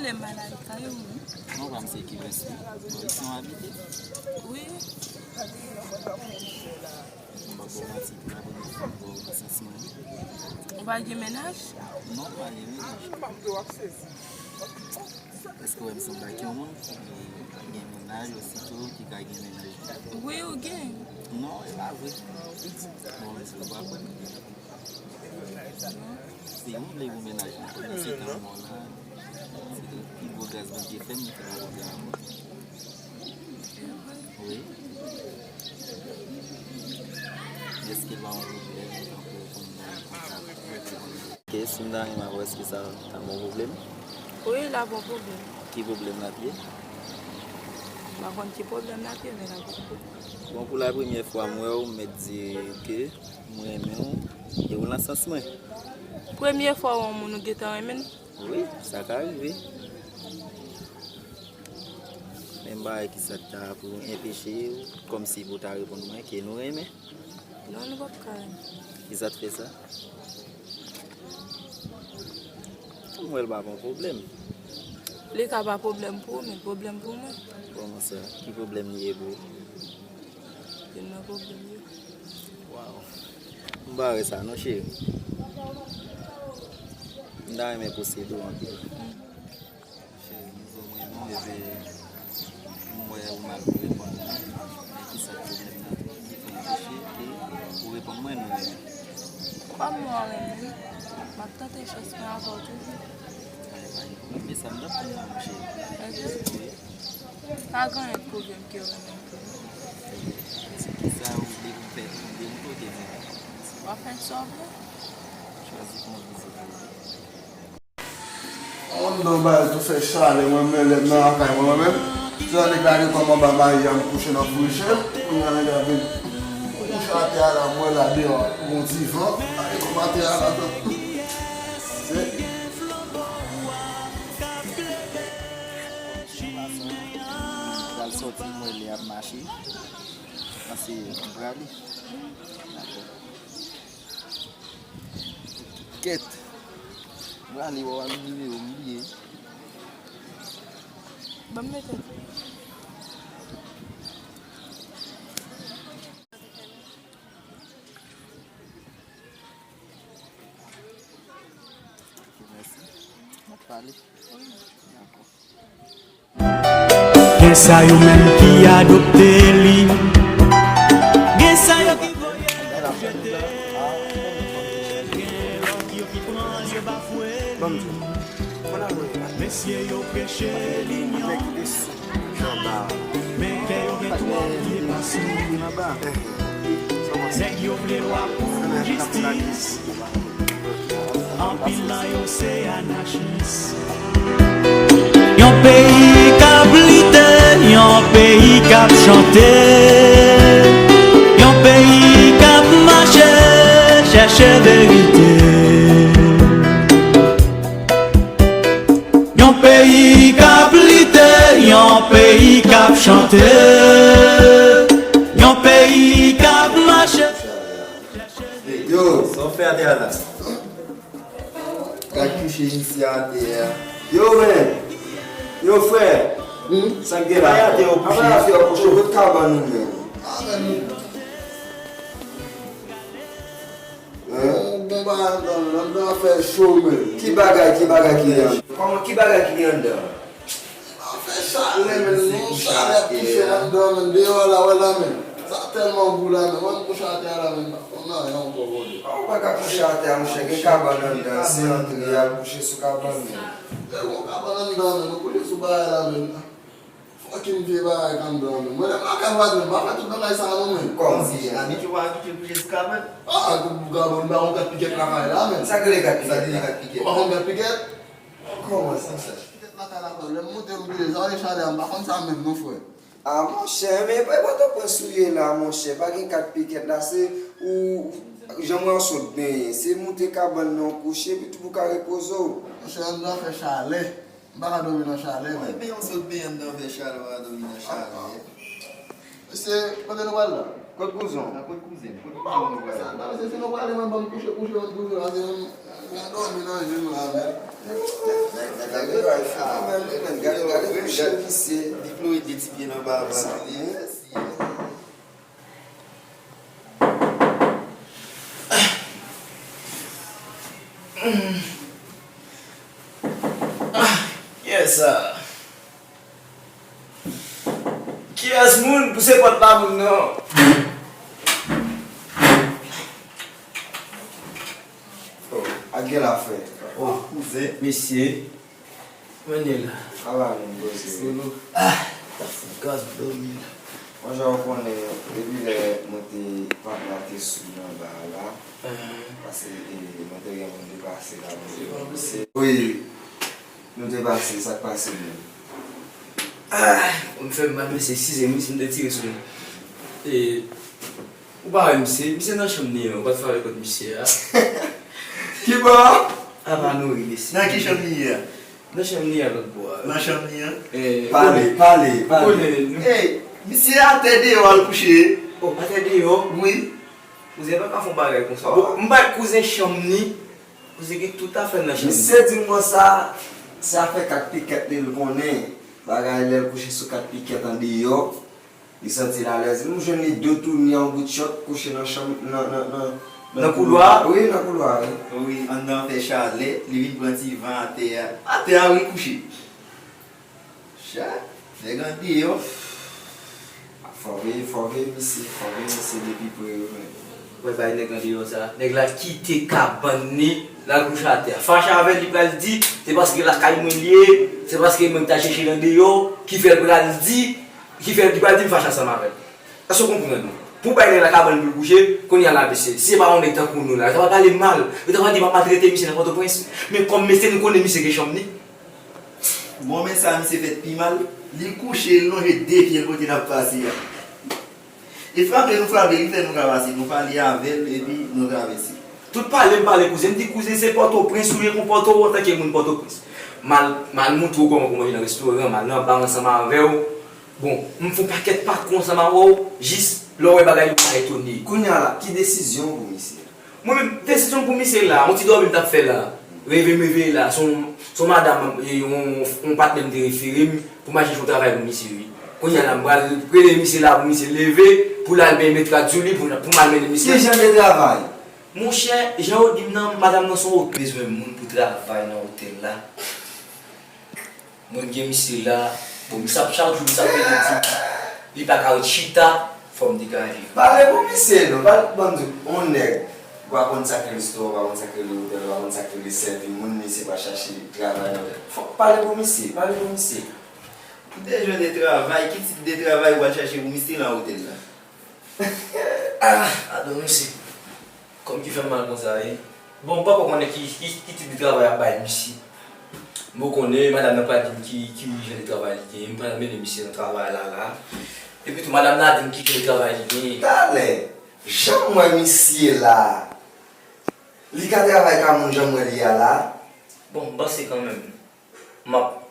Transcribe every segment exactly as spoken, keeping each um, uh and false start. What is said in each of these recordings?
Lè m al al kay ou wi. Non, pa m se ki Wesley. Bon, isi w abite? Wi. M pa ba w manti, pou la premyè fwa m wè w nan sans mwen. Ou pa gen mennaj? Non, m pa gen mennaj. Èske w wè m sanble ak yon moun ki gen mennaj ositou ki ka gen mennaj? Wi, ou gen. Non, e pa vre. Bon, men se ou pa kwè m. Si w vle pou mennaj la, pandan se tan mò la, se pi gwo gras Bondye fè m, li fè m rankontre avè w. Wi. Èske l pa yon pwoblèm, tankou konn bay kontak, ou te konn... Ok, si m ta renmen avè w, èske sa ta bon pwoblèm? Wi, l ap bon pwoblèm. Ki pwoblèm l ap ye? M pa konn ki pwoblèm l ap ye, men l ap bon pwoblèm. Bon, pou la premyè fwa m wè w, m mèt di ke m renmen w, e w nan sans mwen. Premye fwa w wè yon moun ou gentan renmen l? Wi, sa ka rive. Men m pa wè kisa k ta pou enpeche w, kòmsi pou w ta reponn mwen ke nou renmen. Non, nou p ap ka renmen. Kisa k fè sa? M wè l pa bon pwoblèm. Li ka pa pwoblèm pou ou, men pwoblèm pou mwen. Kòman sa? Ki pwoblèm li ye pou ou? Youn nan pwoblèm yo. Waw. M pa wè sa non, cheri. M ta renmen posede w anpil. Cheri, m di w mwen non, epi m wè ou mal pou reponn mwen. Men kisa k pwoblèm nan? Ki fè anpeche ke ou reponn mwen non? Kòm mwen renmen, m ap tante chans mwen avè w toujou. Ay, pa gen pwoblèm. Men sa m t ap tann nan, monchè. Wi. Pa gen anyen k pwouve m ke w renmen m tou. Se kisa ou vle pou m fè pou m demoute w ke di? W ap fè sa w vle. Chwazi pou mwen vizite w. Anndan baz tou fè chalè, mwen menm lè m nan lakay mwen, mwen menm. Se sa nèg la gen kò m anba mayi a, m kouche nan fouri chen. Kounye a nèg la vin kouche atè a la, m wè la deyò gon ti van. Gade kòman atè a la tou. Se pral sòti, m wè li ap mache. Pase m prale. Dakò. Kèt. Mwen ale wè w a nimewo m bliye. Ban m mete. Ok, mèsi. M ap pale. Dakò. Gen sa yo menm ki adopte li. Gen sa yo ki voye l jete. Gen lòt yo ki pran l yo bafwe li. Mesye yo preche linyon. Men kè yo gen twòp pye pase. Nèg yo vle lwa pou jistis. Anpil nan yo se anachis. Yon peyi k ap lite, yon peyi k ap chante, yon peyi k ap mache chèche verite. Yon peyi k ap lite, yon peyi k ap chante, yon peyi k ap mache. Yo, sa w fè atè a la? Gad kouche misye atè a. Yo, men. Yo, frè. Hmm? Sa k gen la? Atè yo kouche. Atè yo kouche. Kot kabann ou, men? Hein? Bon, bon bagay anndan, anndan an fè cho, men. Ki bagay, ki bagay ki gen anndan? Kòman, ki bagay ki gen anndan? An fè chalè, men, nou chalè ap touche anndan, men, deyò la, wè la, men. Sa tèlman gou la, men, mwen m kouche atè a la, men, m pa konn anyen ankò, bondye. Ou pa ka kouche atè a, monchè, gen kabann anndan, se antre, al kouche sou kabann, men. E gon kabann anndan, men, nou kouche sou bagay la, men. Fucking vye bagay k anndan, men. Mwen, lè m lakay vwazen, m pa fè tout bagay sa a non, men. Kòman se abitye w pa abitye kouche sou kabann? Ah, kou pou kabann, m pa konn kat pikèt lakay la, men. Sa k rele kat pikèt la? Sa k rele kat pikèt? Ou pa konn kat pikèt? Kòman sa? Kat pikèt lakay la, frè. Lè m moute m touye, sa w rele chalè a, m pa konn sa menm non, frè. Ah, monchè, men e pa Pòtoprens ou ye la, monchè. Pa gen kat pikèt la, se ou, jan m wè w sot benyen. Se moute kabann nan w kouche, epi tou pou w ka repoze w. Monchè, anndan fè chalè. M pa ka dòmi nan chalè, men. Mwen, men yon sot benyen anndan fè chalè, w pa ka dòmi nan chalè. Mesye, kote nou pral la? Kot kouzen w? Nan kot kouzen m? Kot kouzen m nou pral la? Sa, sa, mesye, si nou prale, mwen, ban m kouche, kouche, ban m kouche, pase mwen, mwen dòmi nan je m la, men. Nèg, nèg, nèg la Gade, gade, gade kouche misye. Li ploye de ti pye nan baba. Yes, sir. Kiyès moun pouse pòt la moun nan? Oh, ak gen la frè. Oh, kouzen. Mesye. Mwen la. Ava moun poze. Solo. Ah, ta fout gaz dòmi la. Mwen jan w konnen, depi lè mwen te papa te sou nan ba a la, paske, e, mwen te gen moun te pase la, mwen te pase. Wi, nou te pase, sa k pase menm? Ah, ou m fè m mal, mesye, eskize m wi si m te tire sou nou. E, ou pa wè misye, misye nan chanm li an, ou pa t fè avèk lòt misye a. Ki bò? Apa nou ri, mesye. Nan ki chanm li ye a? Nan chanm li a lòt bò a. Nan chanm li an? Eh, pale, pale, pale. Ey, misye atè deyò al kouche. Oh, atè deyò? Wi. Kouzen pa ka fè yon bagay konsa. Bon, m bay kouzen chanm li. Kouzen gen tout afè l nan chanm li. Misye di m konsa, se afè kat pikèt li l konnen. Bagay lè l kouche sou kat pikèt andeyò. Li santi l alèz. M jwenn li detoune yon bout chòt, kouche nan chanm, nan, nan, nan, nan koulwa. Wi, nan koulwa, wi. Wi, anndan fè chalè, li vin pran ti van atè a. Atè a, wi, kouche. Chat, nèg andeyò. Fò veye, fò veye misye, fò veye misye depi pre yo menm. Wè bay nèg andeyò sa. Nèg la kite kabann li, l al kouche atè a. Fache avè l, li pral di, se paske lakay mwen li ye, se paske mwen ta chèche l andeyò, ki fè l pral di, ki fè l, li pral di m fache ansanm avè l. Èske w konprann? Pou bay nèg la kabann pou l kouche, kounye a la, mesye, si se pa yon nèg tankou nou la, yo ta pral pale mal, yo ta pral di m ap maltrete misye nan Pòtoprens. Men kòm mesye nou konnen misye gen chanm li. Bon, men sa misye fè t pi mal, li kouche, li lonje de pye l kote n ap pase a. E frape nou frape, li fè nou travèse, nou pale avè l, epi nou travèse. Tout pale m pale kouzen, m di kouzen se Pòtoprens ou ye, konpòte w antanke moun Pòtoprens. M al, m al montre w kòman pou manje nan restoran, m al nan ba ansanm avè w. Bon, m fè yon pakèt patwon ansanm avè w, jis lè w wè bagay yo pa etone. Kounye a la, ki desizyon w pou misye? Mwen menm, desizyon pou misye la, yon ti dòmi m t ap fè la. Reve m reveye la, se yon, se yon madanm, e, yon, yon patnè m te refere m pou m al chèche yon travay pou misye, wi. Kounye a la, m pral rele misye la pou misye leve, pou l al benyen, met rad sou li, pou, pou m al mennen misye. Ki jan de travay? Monchè, jan yo di m nan, madanm nan se yon otèl. Bezwen moun pou travay nan otèl la. Mwen gen misye la. Bon, misye ap chak jou, misye ap rele di li pa ka ret chita, fò m degaje. Pale pou misye non, pale, ban m di w, yon nèg, ou pa konn sa k rele restoran, ou pa konn sa k rele otèl, ou pa konn sa k rele sèvi moun, misye pa chache travay nan otèl. Fò, pale pou misye, pale pou misye. Ou te jwenn de travay, ki tip de travay ou al chache pou misye nan otèl la? Ah, padon, mesye. Kòm ki fè m mal konsa, wi. Bon, m poko konnen ki, ki, ki tip de travay y ap bay misye. M poko konnen, madanm nan pral di m ki, ki jan de travay li genyen. M pral mennen misye nan travay la, la. Epi tou, madanm nan di m ki jan de travay li genyen. Talè, jan m wè misye la, li ka travay ka moun jan m wè li a la? Bon, m panse kanmenm. M ap,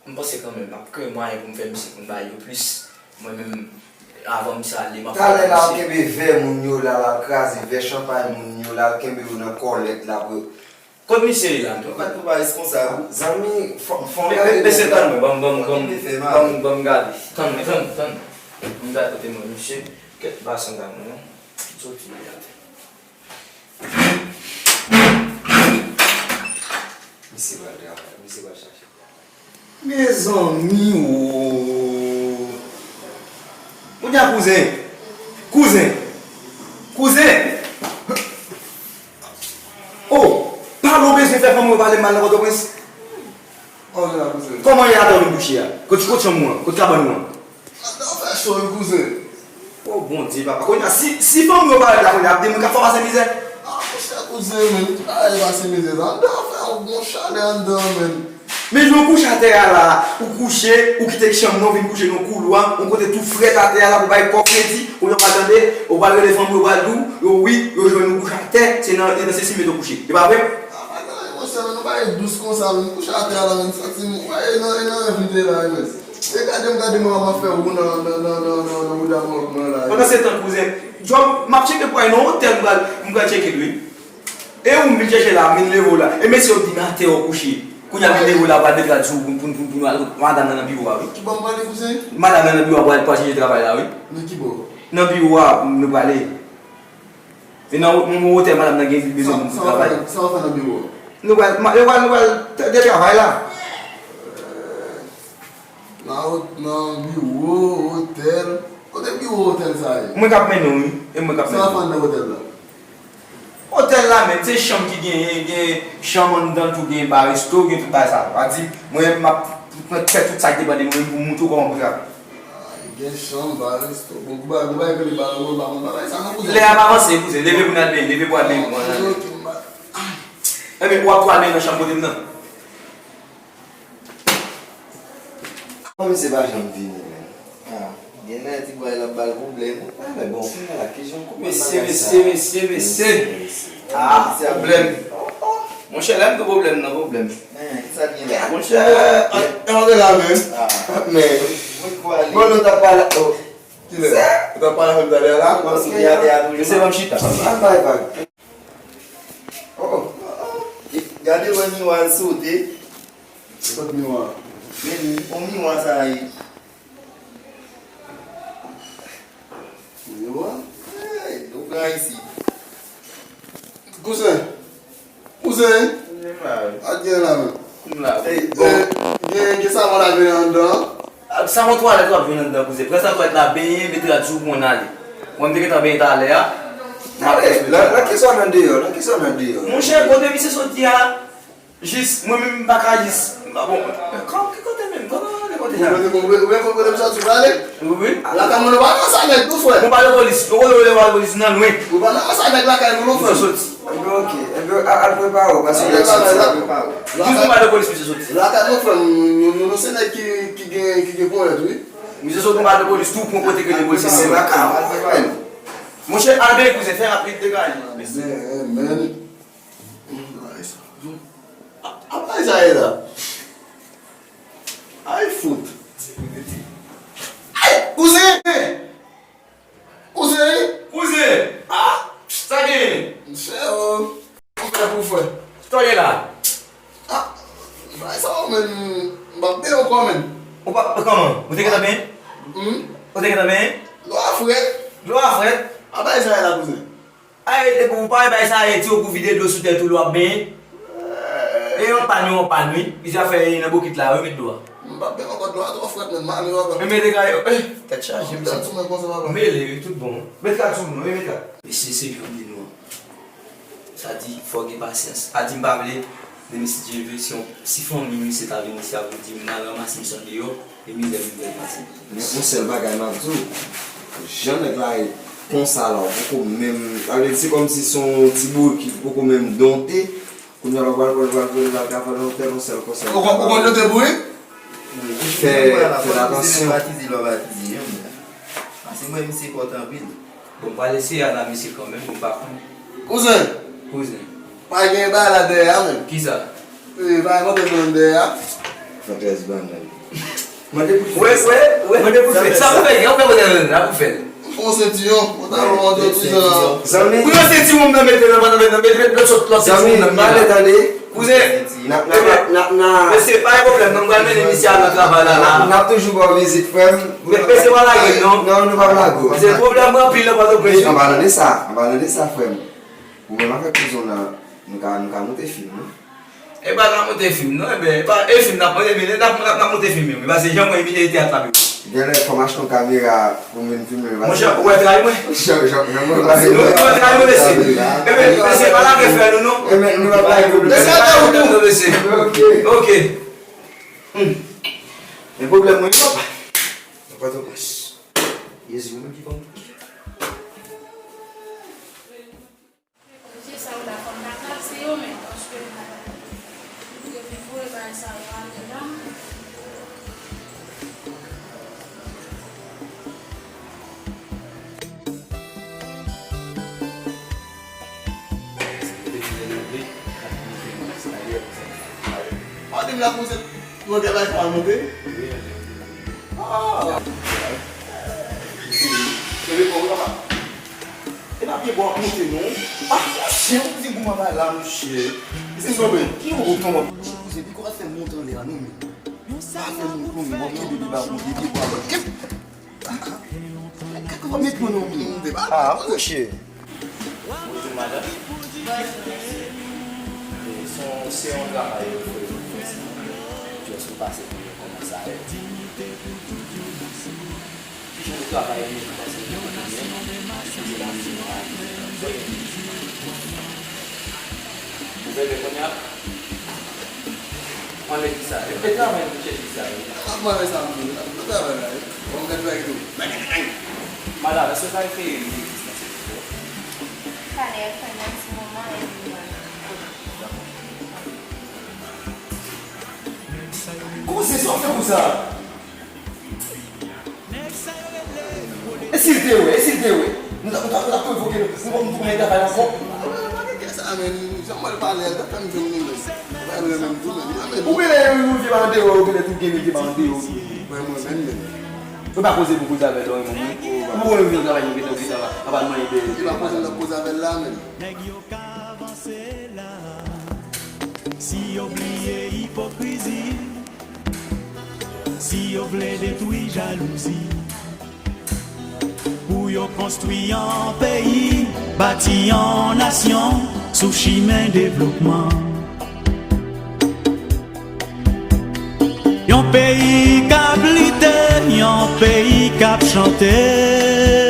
m panse kanmenm, m ap kreye mwayen pou m fè misye konn bagay yo plis. Mwen menm, avan misye ale, m ap fè misye. Talè la, l al kenbe vè moun yo la, l al kraze vè chanpay moun yo la, l al kenbe yo nan kòlèt la pou yo. Kot misye ye la, menm? Ou pa, ou pa responsab. Zanmi, fò, fò n gade. Mesye, tann mwen, ban m, ban m, ban m, ban m, ban m gade. Tann mwen, tann, tann. Ban m gade kote mwen, misye. Kèt, ba sandal mwen non. Soti atè. Misye pral travay, misye pral chache travay. Mezanmi o! Kounye a kouzen! Kouzen! Kouzen! O! Pale w bezwen fè fanmi w pale mal nan Pòtoprens? Kòman w ye atè w vin kouche a? Kot, kot chanm ou an? Kot kabann ou an? Atè a fè cho wi kouzen. O Bondye papa, kounye a si, si fanmi w parèt la kounye a, ap di moun k ap fè w pase mizè. A monchè kouzen, men, ki bagay pase mizè sa? Anndan fè yon bon chalè anndan, men. Men jan w kouche atè a la, ou kouche, ou kite chanm nan, ou vin kouche nan koulwa, yon kote tou frèt atè a la pou bay kò kredi, ou yon pa tande, ou pral rele fanmi w, ou pral di w, yo wi, yo jwenn ou kouche atè, se nan, se nan sesi mete w kouche. E pa vre? A pa nan, monchè, men nou pa dous konsa, men kouche atè a la, men santi m, wè, e nan, e nan rèv m te la, wi, men. E gade m, gade m, m ap fè wou nan, nan, nan, nan, nan, nan wouda mòg mwen la. Pandan se tan, kouzen, djòb, m ap tcheke pou al nan otèl, m pral, m pral tcheke l, wi. E ou m vin chèche la, m vin leve w la. E mesye yo di m atè w kouche. Kounye a, men dewo la pral mete rad sou ou pou, pou, pou, pou nou al kot madanm nan nan biwo a, wi. Ki bò m prale, kouzen? Madanm nan nan biwo a pral, pral chèche travay la, wi. Nan ki bò? Nan biwo a, nou prale. E nan, nan, nan otèl madanm nan gen bezwen moun pou travay. Sa w fè nan biwo a? Nou pral, ma- nou pral, nou pral de travay la. Nan, nan biwo, otèl. Kote biwo otèl sa ye? Mwen k ap mennen w, wi. E mwen k ap mennen w. Sa w ap fè anndan otèl la? Otèl la menm, se chanm ki genyen, gen chanm anndan tou, gen ba resto, gen tout bagay sa. Sa di, mwen, m ap fè tout sa ki depann de mwen pou m montre w kòman pou travay. Gen chanm, ba resto. Bon, pou bagay, pou bagay rele ba, ba, ba, bagay sa non, kouzen. Lè a ap avanse, kouzen. Leve pou n al benyen, leve pou al benyen pou mwen. Ebyen, w ap tou al benyen nan chanm kote m nan. Kòm misye pa janm vini, men. Ah, genlè ti bway la ap ba l pwoblèm. Ah, men bon, kounye a la, kijan, kòman bagay sa? Mesye, mesye, mesye, mesye. Ah, pwoblèm. Monchè, lè m di pwoblèm nan, pwoblèm. Hein, ki sa k gen la? Monchè, an, antre la, men. Ah. Men. Mwen kwè li. Bon, nou t ap pale, oh. Kilè? Ou t ap pale avè m talè a la? Mwen sou teyat la toujou. Mesye, ban m chita. Ah, bay, bay. Oh, oh, oh. E, gade lwen miwa l sote. Ki sòt miwa? Men li, on miwa sa ye. Miwa? Hey, nou pran isi. Kouzen. Kouzen. Kouzen pa. Pa gen la menm. Kounye a. Hey, bon. Gen, gen savon lavé anndan. Ah, savon twalèt w ap jwenn anndan, kouzen. Pran savon twalèt la, benyen, mete rad sou ou pou w ale. Mwen, m te gentan benyen talè a. Talè, nan, nan kisa w nan deyò? Nan kisa w nan deyò? Monchè, kote misye soti a, jis, mwen menm, m pa ka jis. Bon, kòm, ki kote menm? Kòman, ki kote a? Ou mete, ou mete, ou mete kote misye soti, ou prale? Wi, wi. Lakay moun, ou pa nan sa nèg tou, frè. Bon, pa de polis. Ou konnen ou pa de polis nan lwen. Ou pa nan sa nèg lakay moun, non, frè. Misye soti. Ebyen, oke. Ebyen, a- al prepare w, paske lè soti, al prepare w. Jis nou pa de polis, misye soti. Lakay nou, frè, nou, nou, nou se nèg ki, ki gen, ki gen ponyèt, wi. Misye soti, nou pa de polis, tou pran kote ke de polis. Se lakay ou, frè. Monchè, al benyen, kouzen, fè rapid, degaje. Men, men. Ay, sa. A, a, bagay sa ye la. Ay, fout. Ay, kouzen! Kouzen! Kouzen! Ah! Sa genyen? Monchè, oh. Pou fè, pou fè. Sa w ye la? Ah! Bagay sa yo, menm, m p ap peye ankò, menm. Ou pa, kòman? Ou te gentan benyen? Hmm? Ou te gentan benyen? Dlo a frèt. Dlo a frèt? Ah, bagay sa ye la, kouzen. Ay, depi ou pa wè bagay sa ye, ti yo pou vide dlo sou tèt ou, lè w ap benyen. E yon pàn, yon pàn, wi. Li sa fè nan bokit la, wi, met dlo a. M p ap benyen ankò, dlo a twò frèt, menm, male, papa. Men, men, dega yo, eh, tèt chaje, mesye. Tèt sou mwen konsa, papa. Mele, wi, tout bon. Met rad sou nou, wi, met rad. Mesye, se jan m di nou an. Sa di, fò gen pasyans. A di m pa vle, men si Dye vle, si yon, si fanmi misye ta vin isi a pou di m al ranmase misye andeyò, e mizè m vin pase. Men yon sèl bagay m ap di w, jan nèg la ye konsa la, ou poko menm, sa vle di se kòmsi se yon ti bourik ki poko menm donte, kounye a la w pral, pral, pral, pral, pral, pral, pral, yon sèl konsèy. Ou konn, ou konn donte bourik? Fè, fè atansyon. Lè w batize, yon batize, yon batize. Paske mwen, misye pòte anpil. Bon, m pral eseye al la, mesye, kanmenm, m pa konn. Kouzen! Kouzen. Pa gen bagay la dèyè a, menm. Kisa? E, pa gen kote jwenn dèyè a. Fòtrès bannann. Mande pou fè sa. Wè, wè, wè. Mande pou fè sa. Sa pou fè, gen fè kote jwenn la pou fè. Fon sentiyon, ou ta bon, mande ti jan. Zanmi. Pran sentiyon m nan mete nan, nan, nan, mete lòt sòt, lòt sentiyon m nan. Zanmi, pale, tande. Kouzen, n ap, n ap, n ap, n ap, n ap. Mesye, pa gen pwoblèm, non, m pral mennen misye al nan travay la, la. N ap toujou ba w vizit, frè m. Men, mesye, pa lage m, non. Non, nou p ap lage w. Se pwoblèm anpil nan Pòtoprens, wi. An palan de sa, an palan de sa, frè m. Ou menm avèk kouzen w nan, nou ka, nou ka monte fim, wi. E pa ka monte fim, non, e ben, e pa, e fim n ap monte, men n ap, n ap, n ap monte fim, wi. Paske jan mwen, e teyat la, wi. Genlè fò m achte yon kamera pou m vin filme, monchè, ou wè tray mwen? Jan, jan, jan mwen. Ou wè tray mwen, mesye? Ebyen, mesye, pa lage frè nou, non. Ebyen, nou pa lage. Mesye, pa lage, non, mesye. Ok. Ok. Hmm. Men pwoblèm mwen yo, papa. Nan Pòtoprens. Jezi, mwen menm ki konn. Mesye sa yo la, fò m ta klase yo, men, paske yo vin voye bagay sa yo atè la. Ou di m la pou se, pou te bay sa monte? Ah! Leve kò w, papa. E pa pye bò ap monte, non. Ah, monchè, ou di gouman bay la, monchè. Ki ou tonbe? Se pi kò a fè mont anlè a non, men. Pa fè mont non, men. Mwen kenbe pi ba pou kenbe pou avè. Kèk fwa met mwen non, men. Ah, mouche. Bonjou, madanm. Bonjou, mesye. E, se yon, se yon travay yo fè pou fè sa. Just pou pase pou yo kòmanse avè. Ki jan de travay ou ye? Paske mwen konnen, eskize mwen, mwen pa. Ou bebe kounye a? Anlè ki sa? E, e travay pou chèche sa yo. Ap mwen sa, mwen, ap travay la, wi. Bon, mwen travay tou. Madanm, èske w ka eseye li egziste nan se Panè fè nan ti moman, epi mwen. Kòman se sa w fè pou sa? E si l te wè, e si l te wè? Nou t ap, nou t ap, nou t ap revoke nou, nou, nou, nou, nou travay ankò. Sa, men, jan mwen pale a, sa fè m jwenn li, men. Mwen renmen m tou, men. Mwen renmen m. Ou genlè yon vye pa andeyò, ou genlè tou gen vye pa andeyò. Mwen, mwen menm, men. Ou pa koze pou koze avè l, non, mwen. Ou wè yon vye travay, nou gentan, gentan, apa nou gen de. Li pa koze, l ap koze avè l la, men. Nèg yo ka avanse la. Si yo bliye ipokrizi, si yo vle detwi jalouzi, pou yo konstwi yon peyi, bati yon nasyon sou chimen devlopman. Yon peyi k ap lite, yon peyi k ap chante.